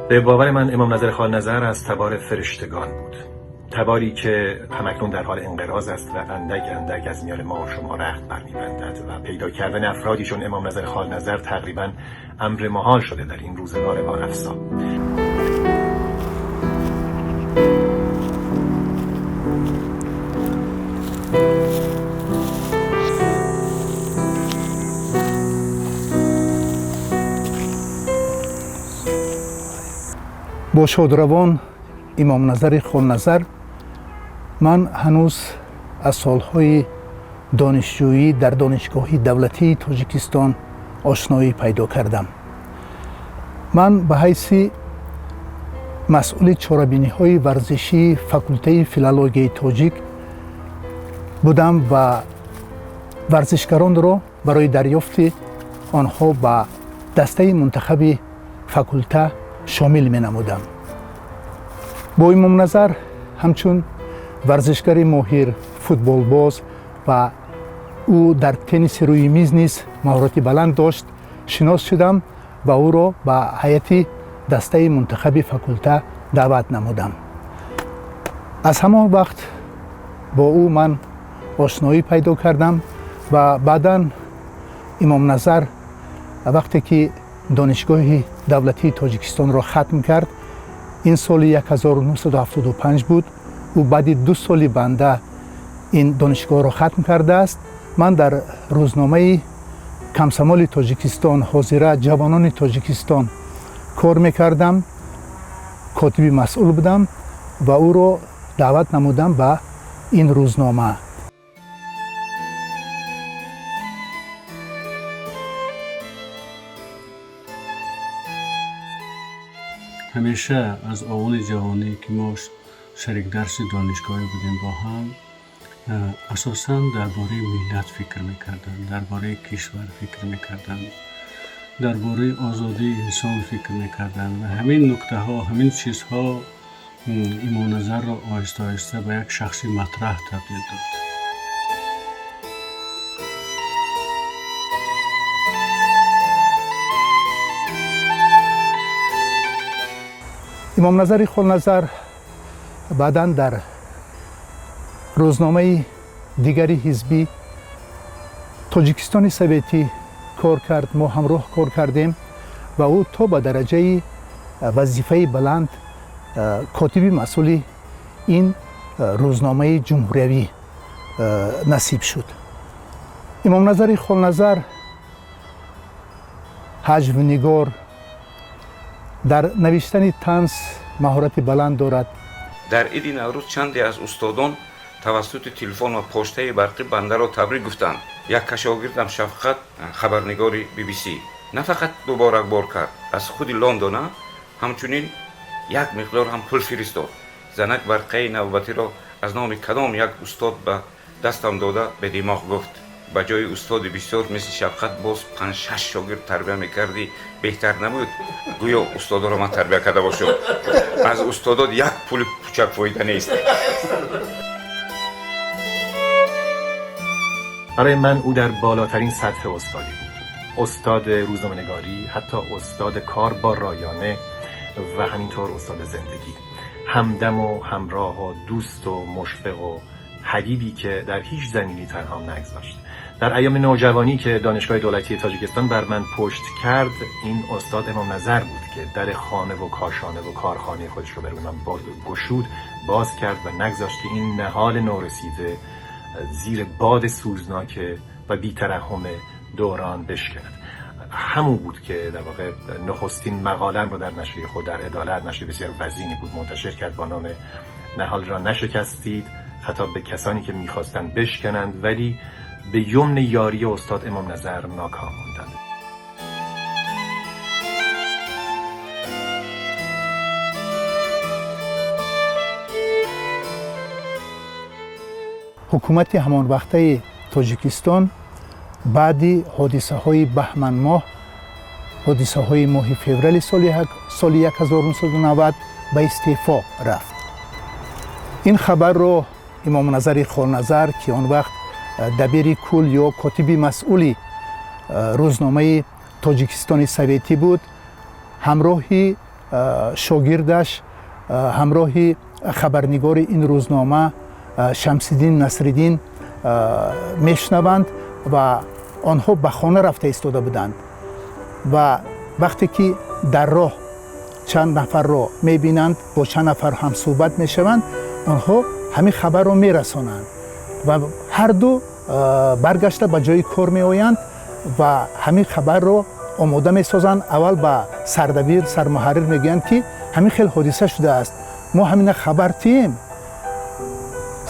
به باور من امام نظر خالنظر از تبار فرشتگان بود، تباری که همکنون در حال انقراض است و اندک اندک از میان ما و شما رخت برمیبندد و پیدا کردن افرادی چون امام نظر خالنظر تقریبا امر محال شده در این روزگار وانفسا. Бо шодравон Имомназари Холназар ман ҳанӯз аз солҳои донишҷӯӣ дар Донишгоҳи давлатии Тоҷикистон ошноӣ пайдо кардам. Ман ба ҳайси масъули чорабиниҳои варзишии факултаи филологияи тоҷик будам ва варзишгаронро барои дарёфти онҳо ба дастаи мунтахаби факулта шомил менамудам. Бо Имомназар ҳамчун варзишгари моҳир, футболбоз ва ӯ дар тенниси рӯи миз низ маҳорати баланд дошт, шинос шудам ва ӯро ба ҳайати дастаи мунтахаби факулта даъват намудам. Аз ҳамон вақт бо ӯ ман ошноӣ пайдо кардам ва баъдан Имомназар вақте ки Донишгоҳи давлатии Тоҷикистонро хатм кард, ин соли 1975 буд, ӯ баъди 2 соли банда ин донишгоҳро хатм кардааст. Ман дар рӯзномаи Комсомоли Тоҷикистон, ҳозира Ҷавонони Тоҷикистон, кор мекардам, котиби масъул будам ва ӯро даъват намудам ба ин рӯзнома. Ҳамеша аз овони ҷавонӣ, ки мо шарикдарси донишгоҳӣ будем бо ҳам, асосан дар бораи миллат фикр мекарданд, дар бораи кишвар фикр мекарданд, дар бораи озодии инсон фикр мекарданд ва ҳамин нуктаҳо, ҳамин чизҳо Имомназарро оҳиста оҳиста ба як шахси матраҳ табдил дод. Имомназари Холназар баъдан дар рӯзномаи дигари ҳизбӣ, Тоҷикистони Советӣ, кор кард. Мо ҳамроҳ кор кардем ва ӯ то ба дараҷаи вазифаи баланд, котиби масъули ин рӯзномаи ҷумҳуриявӣ насиб шуд. Имомназари Холназар ҳаҷвнигор, дар навиштани танз маҳорати баланд дорад. Дар иди Наврӯз чанде аз устодон тавассути телефон ва поштаи барқӣ бандаро табрик гуфтанд. Як шогирдам Шафқат, хабарнигори BBC, на фақат муборакбор кард, аз худи Лондона ҳамчунин як миқдор ҳам пул фиристод. Занак барқаи навбатиро аз номи кадом як устод ба дастам дода, ба димоғ гуфт: «Ба ҷои устоди бисёр мисли Шафқат боз панҷ-шаш шогирд тарбия мекардӣ, беҳтар набуд?» Гӯё устодоро ман тарбия карда бошам. Аз устодот як пули пучак фоида нест. برای من او در بالاترین سطح استادی بود، استاد روزنامه‌نگاری، حتی استاد کار با رایانه و همینطور استاد زندگی، همدم و همراه و دوست و مشفق و حبیبی که در هیچ زمینی تنهام نگذاشت. در ایام نوجوانی که دانشگاه دولتی تاجیکستان بر من پشت کرد، این استاد امام نظر بود که در خانه و کاشانه و کارخانه خودش رو بر من گشود، باز کرد و نگذاشت که این نهال نورسیده زیر باد سوزناک و بیترحم دوران بشکند. همون بود که در واقع نخستین مقالم رو در نشریه خود، در عدالت، نشریه بسیار وزینی بود، منتشر کرد با نام نهال را نشکستید، خطاب به کسانی که میخواستند بشکنند ولی به یمن یاری استاد امام نظر ناکام ماندند. Ҳукумати ҳамонвақтаи Тоҷикистон баъди ҳодисаҳои баҳманмоҳ, ҳодисаҳои моҳи феврали соли 1990 ба истеъфо рафт. Ин хабарро Имомназари Холназар, ки он вақт дабири кул ё котиби масъули рӯзномаи Тоҷикистони Советӣ буд, ҳамроҳи шогирдаш ҳамроҳи хабарнигори ин рӯзнома Шамсиддин Насриддин мешунаванд ва онҳо ба хона рафта истода буданд. Ва вақте ки дар роҳ чанд нафарро мебинанд, бо чанд нафар ҳамсӯҳбат мешаванд, онҳо ҳамин хабарро мерасонанд ва ҳарду баргашта ба ҷои кор меоянд ва ҳамин хабарро омода месозанд. Аввал ба сардабир, сармуҳаррир мегӯянд, ки ҳамин хел ҳодиса шудааст, мо ҳамина хабар тием.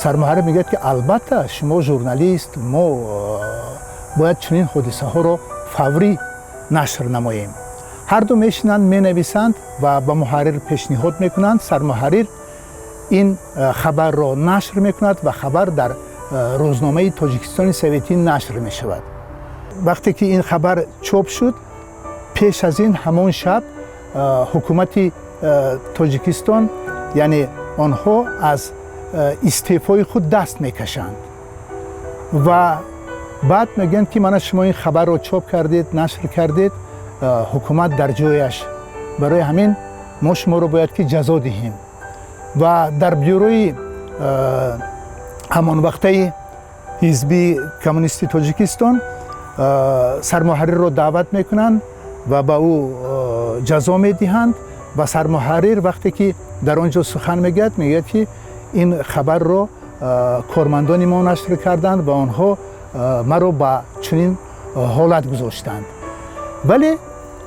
Сармуҳаррир мегӯяд, ки албатта, шумо журналист, мо бояд чунин ҳодисаҳоро фаврӣ нашр намоем. Ҳарду мешинанд, менависанд ва ба муҳаррир пешниҳод мекунанд. Сармуҳаррир ин хабарро нашр мекунад ва хабар дар рӯзномаи Тоҷикистони Советӣ нашр мешавад. Вақте ки ин хабар чоп шуд, пеш аз ин ҳамон шаб ҳукумати Тоҷикистон, яъне онҳо аз истеъфои худ даст мекашанд ва баъд мегӯянд, ки мана, шумо ин хабарро чоп кардед, нашр кардед, ҳукумат дар ҷояш, барои ҳамин мо шуморо бояд ки ҷазо диҳем. Ва дар бюрои ҳамон вақтаи ҳизби коммунисти Тоҷикистон сармуҳаррирро даъват мекунанд ва ба ӯ ҷазо медиҳанд. Ва сармуҳаррир вақте ки дар он ҷо сухан мегӯяд, мегӯяд, ки ин хабарро кормандони мо нашр карданд ва онҳо маро ба чунин ҳолат гузоштанд. Вале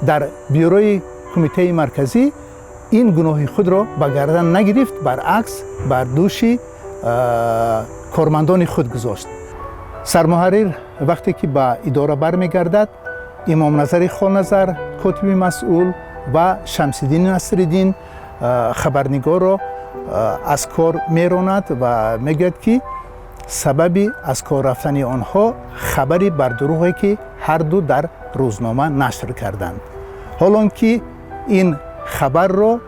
дар бюрои Кумитаи Марказӣ ин гуноҳи худро ба гардан нагирифт, баръакс, бар дӯши кормандони худ гузошт. Сармуҳаррир вақте ки ба идора бармегардад, Имомназари Холназар, котиби масъул, ва Шамсиддини Насриддин хабарнигорро аз кор меронад ва мегӯяд, ки сабаби аз кор рафтани онҳо хабари бардурӯғе, ки ҳарду дар рӯзнома нашр карданд, ҳолон ки ин хабарро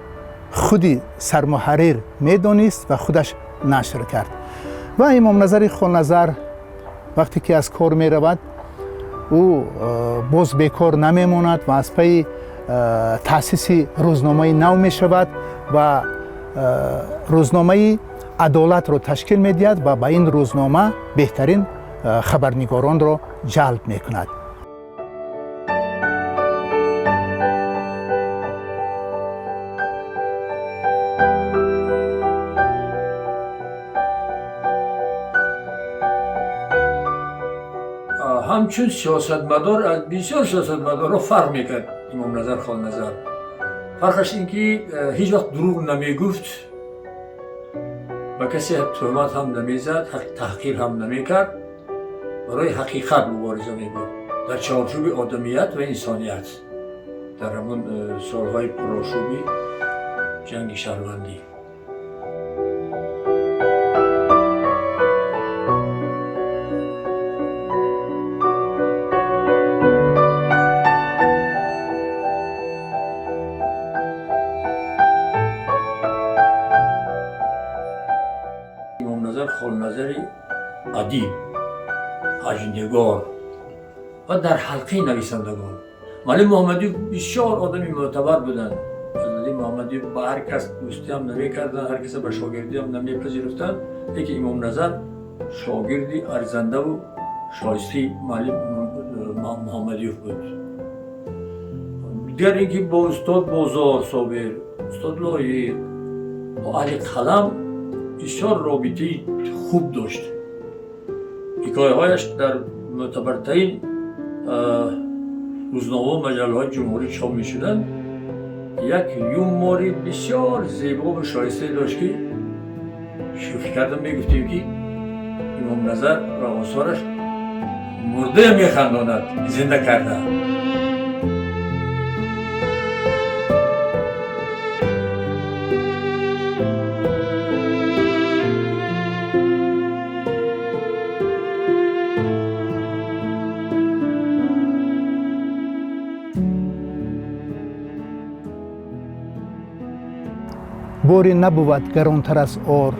худи сармуҳаррир медонист ва худаш нашр кард. Ва Имомназари Холназар вақте ки аз кор меравад, ӯ боз бекор намемонад ва аз пайи таъсиси рӯзномаи нав мешавад ва рӯзномаи Адолатро ташкил медиҳад ва ба ин рӯзнома беҳтарин хабарнигоронро ҷалб мекунад. Ҳамчун сиёсатмадор аз бисёр сиёсатмадорҳо фарқ мекард Имомназар Холназар. Фарқаш ин ки ҳеҷ вақт дурӯғ намегуфт, ба касе тӯҳмат ҳам намезад, таҳқир ҳам намекард, барои ҳақиқат мубориза мебурд дар чорчӯби одамият ва инсоният дар ҳамон солҳои пурошӯби ҷанги шаҳрвандӣ. Имомназар Холназари адиб, ҳаҷнигор ва дар ҳалқаи нависандагон Муаллим Муҳаммадиев бисёр одами мӯътабар буданд. Фазлиддин Муҳаммадиев ба ҳар кас дӯстиам намекарданд, ҳар каса ба шогирдиам намепазируфтанд, лекин Имомназар шогирди арзандаву шоистаи муаллим Муҳаммадиев буд. Дигар ин ки бо устод Бозор Собир, устод Лоиқ, бо аҳли қалам бисёр робитаи хуб дошт. Ҳикояҳояш дар мӯътабартарин рӯзномаву маҷаллаҳои ҷумҳурӣ чоп мешуданд. Як юмори бисёр зебову шоистае дошт, ки шӯхӣ карда мегуфтем, ки Имомназар ва осораш мурдая механдонад зинда карда. Боре набувад гаронтар аз ор,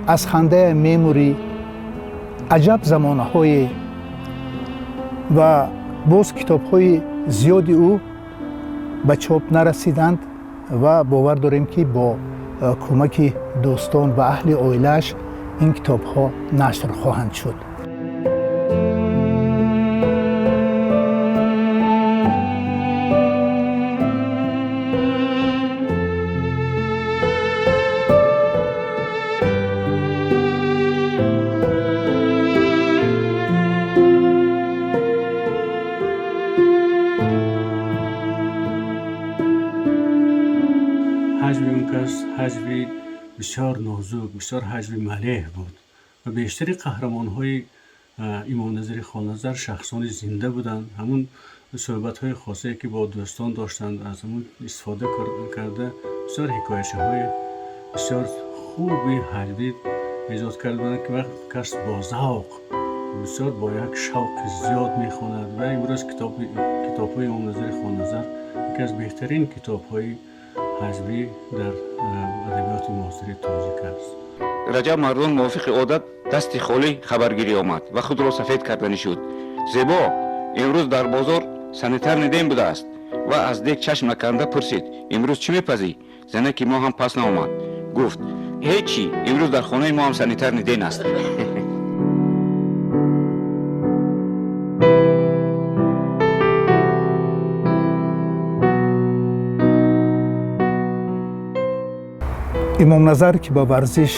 аз хандая мемурӣ, аҷаб замонаҳое ва боз китобҳои зиёди ӯ ба чоп нарасиданд. Ва бовар дорем, ки бо кӯмаки дӯстон ва аҳли оилааш ин китобҳо нашр хоҳанд шуд. Ҳаҷви он кас ҳаҷви бисёр нозук, бисёр ҳаҷви малеҳ буд ва бештари қаҳрамонҳои Имомназари Холназар шахсони зинда буданд. Ҳамун суҳбатҳои хосае, ки бо дӯстон доштанд, аз ҳамун истифода карда, бисёр ҳикоячаҳои бисёр хуби ҳаҷвӣ эҷод карда буданд, ки вақт кас бо завқ, бисёр бо як шавқи зиёд мехонад. Ва имрӯз китобҳои Имомназари Холназар яке аз беҳтарин китобҳои ҳаҷвӣ дар адабиёти муосири тоҷик аст. Раҷаб Мардон мувофиқи одат дасти холӣ хабаргирӣ омад ва худро сафед карданӣ шуд. Зебо, имрӯз дар бозор санитарный день будааст. Ва аз дег чашм наканда пурсид: имрӯз чӣ мепазӣ? Занаки мо ҳам пас наомад, гуфт: ҳеҷ чӣ, имрӯз дар хонаи мо ҳам санитарный день аст. Имомназар, ки ба варзиш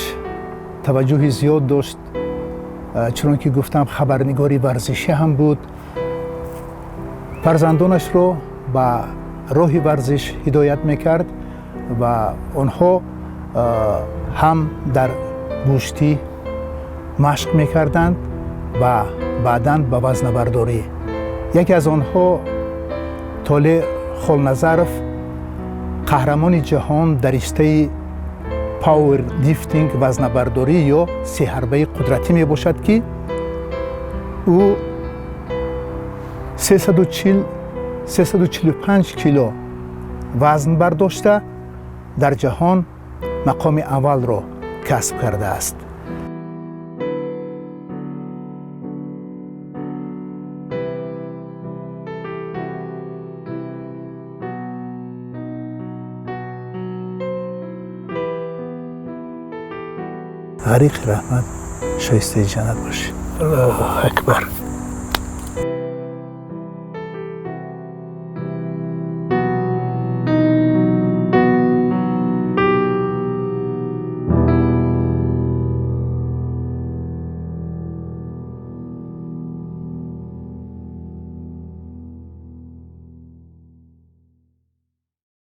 таваҷҷӯҳи зиёд дошт, чунон ки гуфтам, хабарнигори варзишӣ ҳам буд, фарзандонашро ба роҳи варзиш ҳидоят мекард ва онҳо ҳам дар гӯштӣ машқ мекарданд ва баъдан ба вазнабардорӣ. Яке аз онҳо, Толеъ Холназаров, қаҳрамони ҷаҳон дар риштаи пауэрлифтинг, вазнабардорӣ ё сеҳарбаи қудратӣ мебошад, ки ӯ 345 кило вазн бардошта, дар ҷаҳон мақоми аввалро касб кардааст. Ғариқи раҳмат, шоистаи ҷаннат бошӣ. Аллоҳу акбар.